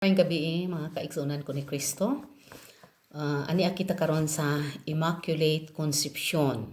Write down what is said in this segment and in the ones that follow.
Maayong gabii, mga kaigsuonan ko ni Kristo. Ani kita karon sa Immaculate Conception.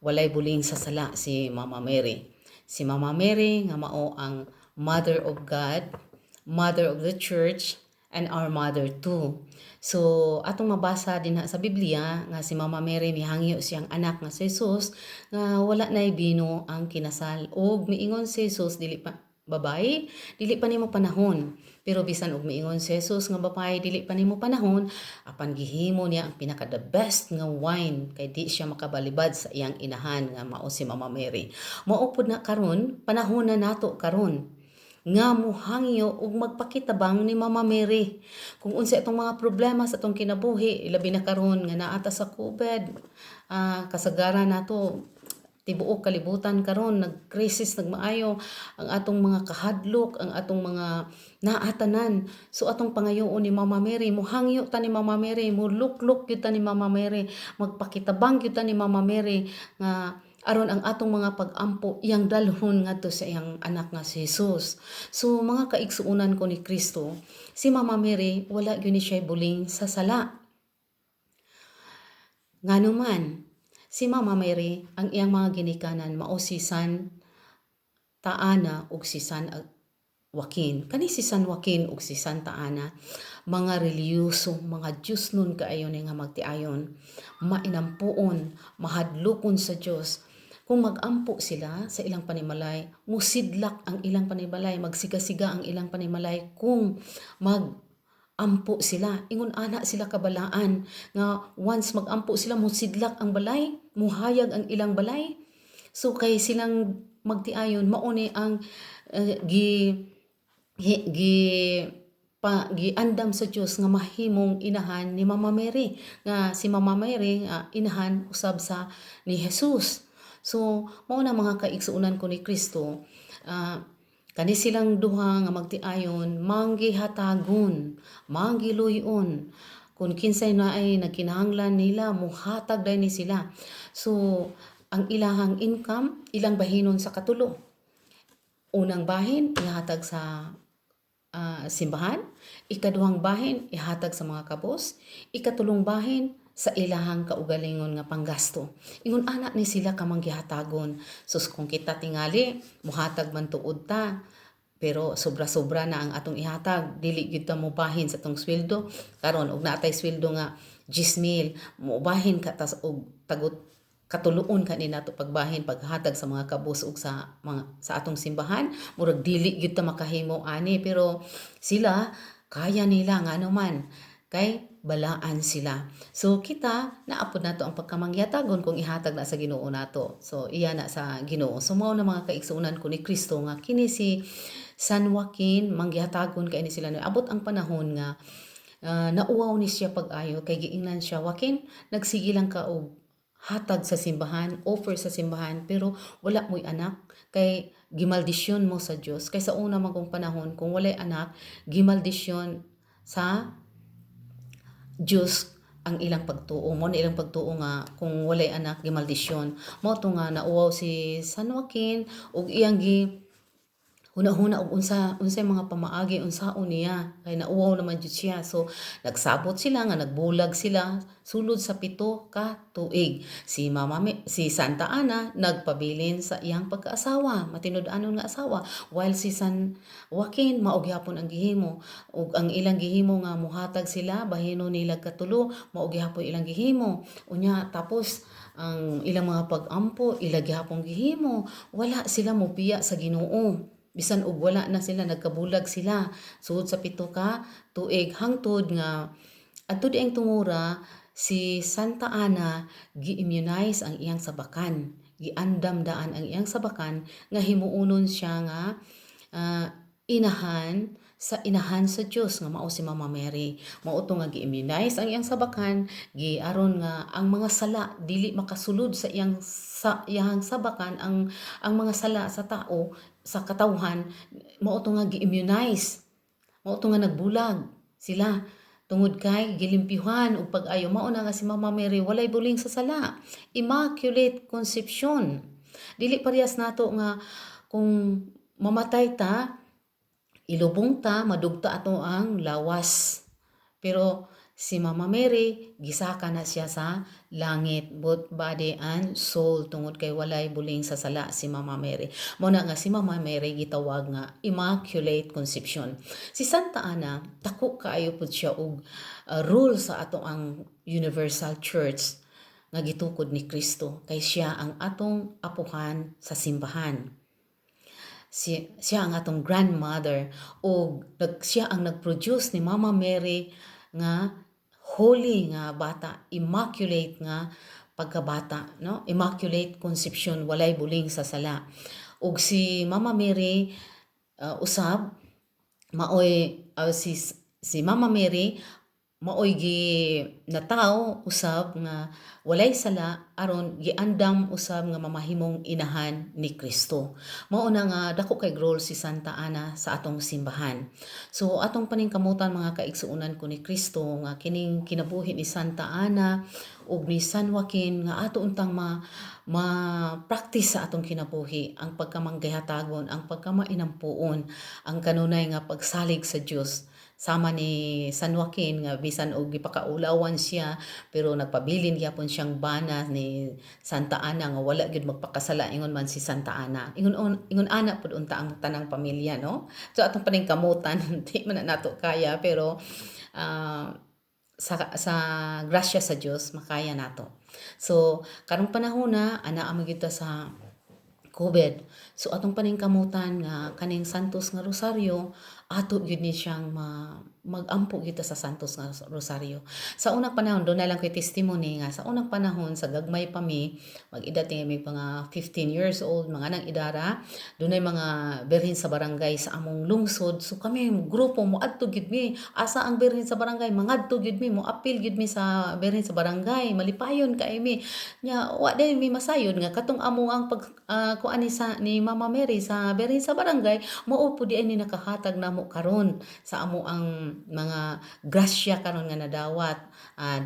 Walay buling sa sala si Mama Mary. Si Mama Mary nga mao ang Mother of God, Mother of the Church, and our mother too. So atong mabasa dinha sa Biblia nga si Mama Mary mihangyo siyang anak nga si Jesus nga wala nay bino ang kinasal, ug miingon si Jesus, "Dili pa, babae, dili pa nimo panahon." Pero bisan og miingon si Jesus nga, "Babae, dili pa nimo panahon," apan gihimo niya ang pinaka the best nga wine kay di siya makabalibad sa iyang inahan nga mao si Mama Mary. Mao pud na karon, panahon na nato karon nga muhangyo ug magpakitabang ni Mama Mary. Kung unsa itong mga problema sa atong kinabuhi, ilabi na karon nga naa ta sa COVID, kasagaran nato, tibuok kalibutan karon nag-crisis, nagmaayo ang atong mga kahadlok, ang atong mga naatanan. So atong pangayoon ni Mama Mary, muhangyo ta ni Mama Mary, muluklok gyud ta ni Mama Mary, magpakitabang gyud ta ni Mama Mary nga aron ang atong mga pag-ampo iyang dalhon ngadto sa iyang anak nga si Jesus. So mga kaigsuonan ko ni Kristo, si Mama Mary wala gyud ni siya buling sa sala. Ngano man, si Mama Mary, ang iyang mga ginikanan mao si Santa Ana ug si San Joaquin. Kani si San Joaquin ug si Santa Ana, mga relihiyoso, mga Diyosnon kaayo ni nga magtiayon, mainampuon, mahadlokon sa Dios. Kung mag-ampo sila sa ilang panimalay, musidlak ang ilang panimalay, magsiga-siga ang ilang panimalay kung mag ampo sila. Ingon ana sila kabalaan nga once mag-ampo sila, musidlak ang balay, muhayag ang ilang balay. So kay silang magtiayon, mao ni ang gi hi gi pa giandam sa Dios nga mahimong inahan ni Mama Mary, nga si Mama Mary nga inahan usab sa ni Jesus. So mao na, mga kaigsuonan ko ni Kristo, kani silang duha nga magtiayon, manggihatagon, manggiluyon. Kung kinsay naay nagkinahanglan nila, muhatag day ni sila. So ang ilahang income ilang bahinon sa katulo. Unang bahin ihatag sa simbahan, ikaduhang bahin ihatag sa mga kabos, ikatulong bahin sa ilahang kaugalingon nga panggasto. Ingon ana ni sila kamanggihatagon. Sus, kung kita tingali, muhatag man tuod ta, pero sobra-sobra na ang atong ihatag, dili gyud ta mobahin sa atong sweldo. Karon og naa tay sweldo nga 10,000, mobahin ka tas og tagot katuluon ka ni nato pagbahin paghatag sa mga kabos ug sa mga sa atong simbahan, murag dili gyud ta makahimo ani, pero sila kaya nila, ngano man kay balaan sila. So kita naa pod nato ang pagkamangyatagon kung ihatag na sa Ginoo nato. So iya na sa Ginoo. So mao na, mga kaigsuonan ko ni Kristo, nga kini si San Joaquin manggihatagon kay ni sila. Abot ang panahon nga nauwaw ni siya pag-ayo kay giingnan siya, "Joaquin, nagsige lang ka og hatag sa simbahan, offer sa simbahan, pero wala mo'y anak kay gimaldisyon mo sa Dios." Kay sa una man kong panahon, kung walay anak, gimaldisyon sa Dios ang ilang pagtuo mo na ilang pagtuo nga kung walay anak, gimaldisyon. Mao to nga nauwaw si San Joaquin ug iyang gi hunahuna og unsay mga pamaagi unsaon niya kay nauwaw naman jud siya. So nagsabot sila nga nagbulag sila sulod sa 7 ka tuig. Si Mama, si Santa Ana nagpabilin sa iyang pagkaasawa, matinud-anon nga asawa, while si San Joaquin mao gihapon ang gihimo. Ug ang ilang gihimo nga muhatag sila, bahino nila katulo, mao gihapon ilang gihimo. Unya tapos ang ilang mga pag-ampo ila gihapon gihimo. Wala sila mobiya sa Ginoo bisan og wala na sila, nagkabulag sila sud sa 7 ka tuig, hangtod nga adto di ang tungura si Santa Ana gi-immunize ang iyang sabakan, giandam daan ang iyang sabakan nga himuonon siya nga inahan sa inahan sa Dios nga mao si Mama Mary. Mao to nga gi-immunize ang iyang sabakan, giaron nga ang mga sala dili makasulod sa iyang sabakan, ang mga sala sa tao, sa katawhan. Mao to nga gi-immunize, mao to nga nagbulag sila tungod kay gilimpyuhan og pag-ayo. Mao na nga si Mama Mary walay buling sa sala, Immaculate Conception. Dili parehas nato nga kung mamatay ta. Ilubong ta, madugta ato ang lawas. Pero si Mama Mary, gisaka na siya sa langit, both body and soul, tungod kay walay buling sa sala si Mama Mary. Mao na nga si Mama Mary gitawag nga Immaculate Conception. Si Santa Ana, dako kaayo pud siya og role sa ato ang Universal Church nga gitukod ni Kristo, kay siya ang atong apuhan sa simbahan. Siya ang atong grandmother o siya ang nag-produce ni Mama Mary nga holy nga bata, immaculate nga pagkabata, no? Immaculate Conception, walay buling sa sala. Ug si Mama Mary usab maoy si Mama Mary maoy gi nataw usab nga walay sala aron giandam usab nga mamahimong inahan ni Kristo. Mao na nga dako kay role si Santa Ana sa atong simbahan. So atong paningkamutan, mga kaigsuonan ko ni Kristo, nga kining kinabuhi ni Santa Ana ug ni San Joaquin nga ato untang ma practice sa atong kinabuhi ang pagkamanggayhatagon, ang pagkamainampuon, ang kanunay nga pagsalig sa Dios, sama ni San Joaquin nga bisan og gipakaulawan siya pero nagpabilin gyapon siyang bana ni Santa Ana nga wala gyud magpakasala. Ingon man si Santa Ana, ingon ana pud unta ang tanang pamilya, no? So atong paningkamutan, di man na nato kaya, pero sa grasya sa Dios makaya nato. So karong panahon na ana amo kita sa COVID. So atong paningkamutan nga kaning Santos nga Rosaryo, ato gyud ni siyang magampo kita sa Santos nga Rosaryo. Sa unang panahon, duna lang ko'y testimony nga sa unang panahon sa gagmay pa mi, mag-edad mi mga 15 years old, mga nang idara, dunay mga birhen sa barangay sa among lungsod. So kami grupo, moadto gyud mi. Asa ang birhen sa barangay? Mangadto gyud mi, moapil gyud mi sa birhen sa barangay. Malipayon kay mi. Nya wa day mi masayod nga katong amo ang pag kuan ni sa ni Mama Mary sa birhen sa barangay mao pud di ni nakahatag namo karon sa amo ang mga grasya karon nga nadawat.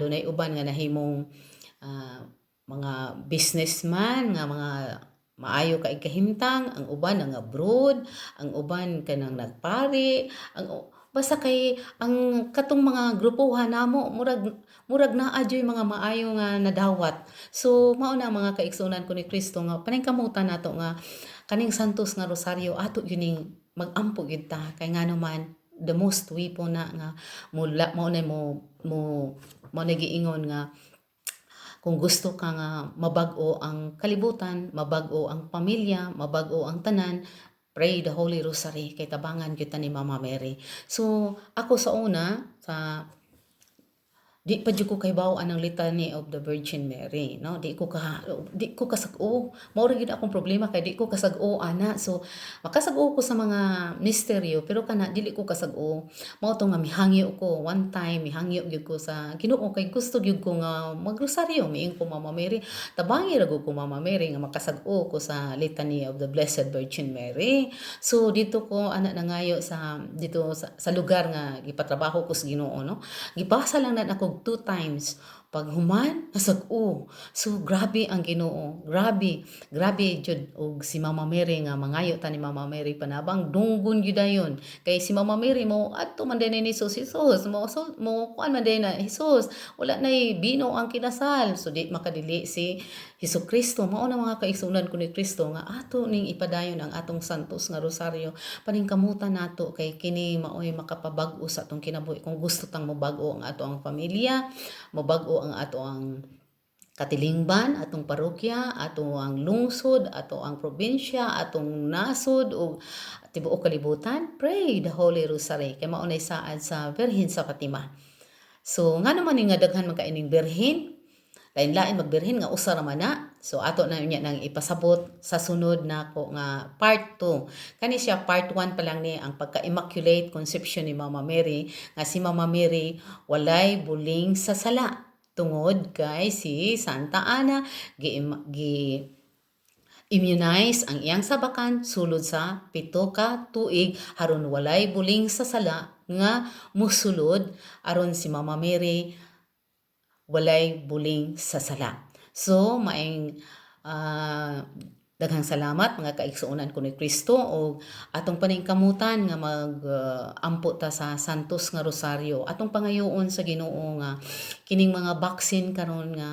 Dunay uban nga nahimong mga businessman nga mga maayo kay kahimtang, ang uban nga abroad, ang uban kanang nagpari, ang basta kay ang katong mga grupohan namo murag naa jud mga maayo nga nadawat. So mao na, mga kaigsuonan ko ni Kristo, nga paningkamutan nato nga kaning Santos nga Rosaryo ato gyud ning magampo gyud ta, kay ngano man the most weapon na nga mula mao na mo mo mao na giingon nga kung gusto ka nga mabag-o ang kalibutan, mabag-o ang pamilya, mabag-o ang tanan, pray the Holy Rosary kay tabangan kita ni Mama Mary. So ako sa una, sa di pa jud ko kahibaw anang Litany of the Virgin Mary, no? Di ko kasag-o. Mao ra gyud akong problema kay di ko kasag-o ana. So makasag-o ko sa mga misteryo pero kana dili ko kasag-o. Mao to nga mihangyo ko one time, mihangyo gyud ko sa Ginoo kay gusto gyud ko nga magrosaryo. Miingon ko, "Mama Mary, tabangi ra gud ko, Mama Mary, nga makasag-o ko sa Litany of the Blessed Virgin Mary." So dito ko ana nangayo sa dito sa lugar nga gipatrabaho ko sa Ginoo, no? Gipasa lang na ako two times. Paghuman, nasag-o. So grabe ang Ginoo. Grabe, grabe jud og si Mama Mary nga mangayo ta ni Mama Mary panabang, dunggon gyud dayon. Kay si Mama Mary mo adto man din ni Jesus, Jesus mo, so mo kuan man din na Jesus. Wala nay bino ang kinasal. So di makadili si Hesus Kristo. Mao na, mga kaigsuonan ko ni Kristo, nga ato ning ipadayon ang atong Santos nga Rosaryo. Paningkamutan nato kay kini maoy makapabag-o sa atong kinabuhi. Kung gusto tang mobag-o ang ato ang pamilya, mobag-o ang ato ang katilingban, atong parokya, ato ang lungsod, ato ang probinsya, atong nasod ug tibuok kalibutan, pray the Holy Rosary kay mao nay saad sa Birhen sa Fatima. So ngano man ni nga daghan man kaining birhen? Lain-lain magbirhen nga usa ra man na. So ato na unya nang ipasabot sa sunod nako nga part 2. Kani siya part 1 pa lang ni ang pagka-Immaculate Conception ni Mama Mary, nga si Mama Mary walay buling sa sala tungod kay si Santa Ana gi immunize ang iyang sabakan sulod sa 7 ka tuig aron walay buling sa sala nga musulod, aron si Mama Mary walay buling sa sala. So maayong Daghang salamat, mga kaigsuonan ko ni Kristo, og atong paningkamutan nga mag-ampo ta sa Santos nga Rosaryo. Atong pangayoon sa Ginoo nga kining mga vaccine karon nga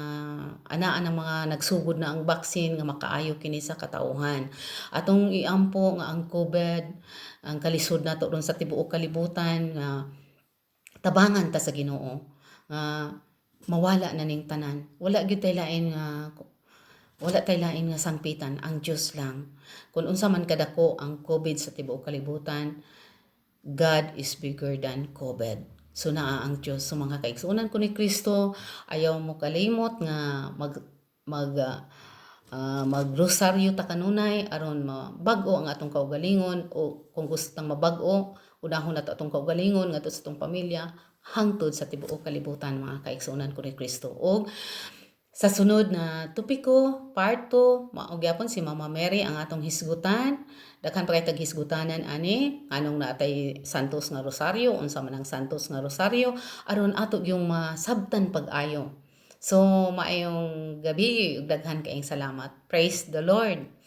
anaa ang mga nagsugod na ang vaccine nga makaayo kini sa katauhan. Atong iampo nga ang COVID, ang kalisod nato ron sa tibuok kalibutan, nga tabangan ta sa Ginoo nga mawala na ning tanan. Wala tay lain nga sangpitan, ang Dios lang. Kung unsa man kadako ang COVID sa tibuok kalibutan, God is bigger than COVID. So naa ang Dios. So mga kaigsuonan ko ni Kristo, ayaw mo kalimot nga mag mag ah, magrosaryo ta kanunay aron mabag-o ang atong kaugalingon, o kung gusto tang mabag-o, unahon nato atong kaugalingon ngadto sa atong pamilya hangtod sa tibuok kalibutan, mga kaigsuonan ko ni Kristo. Og sa sunod na topiko, part 2, mao gyapon si Mama Mary ang atong hisgutan. Daghan pa kay tag hisgutanan ani, anong naatay Santos nga Rosaryo, unsa man ang Santos nga Rosaryo, aron ato yung masabtan pag-ayo. So maayong gabi ug daghan kaayong salamat. Praise the Lord.